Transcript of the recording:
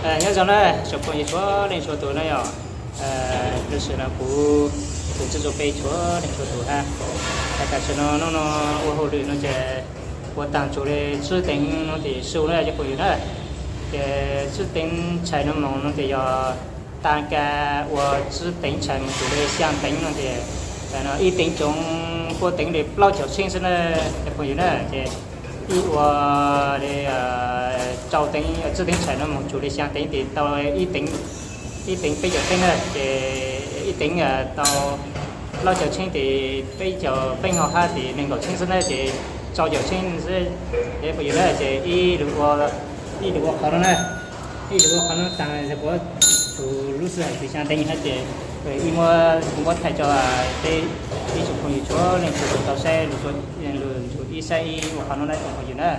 Nyob zoo na, tsoom phooj ywg txhua leej txhua tus na yom. Lub sij hawm no kuv tus txiv txhua peb txhua leej txhua tus ha, tam sim no hnub no ua hauj lwm no ces ua tag tsuas li tsib teev no ces su na cov phooj ywg na. Ces tsib teev tshais no moog no ces yog tag kis ua tsib teev tshais moog tsuas li xyaa teev no ces ib teev tsoov puab teev li plaub caug txheeb xwb na cov phooj ywg na. Ces ib ua li rau teev, tsib teev tshais no moog tsuas li xyaa teev ces tau ib teev, ib teev peb caug txheeb na ces ib teev tau plaub caug txheeb ces peb caug peb hov hab ces nees nkaum txheeb xwb na ces rau caum txheeb xwb. Cov phooj ywg na ces ib lug ua, ib lug ua qhov no na, ib lug ua qhov no taag kuv tsuas lub sij hawm tsis xyaa teev hab ces ib muab, muab thaij rua peb ib tsoom phooj ywg txhua leej txhua tus tau saib lug ntsuj ib saib ib ua qhov no na tsoom phooj ywg na.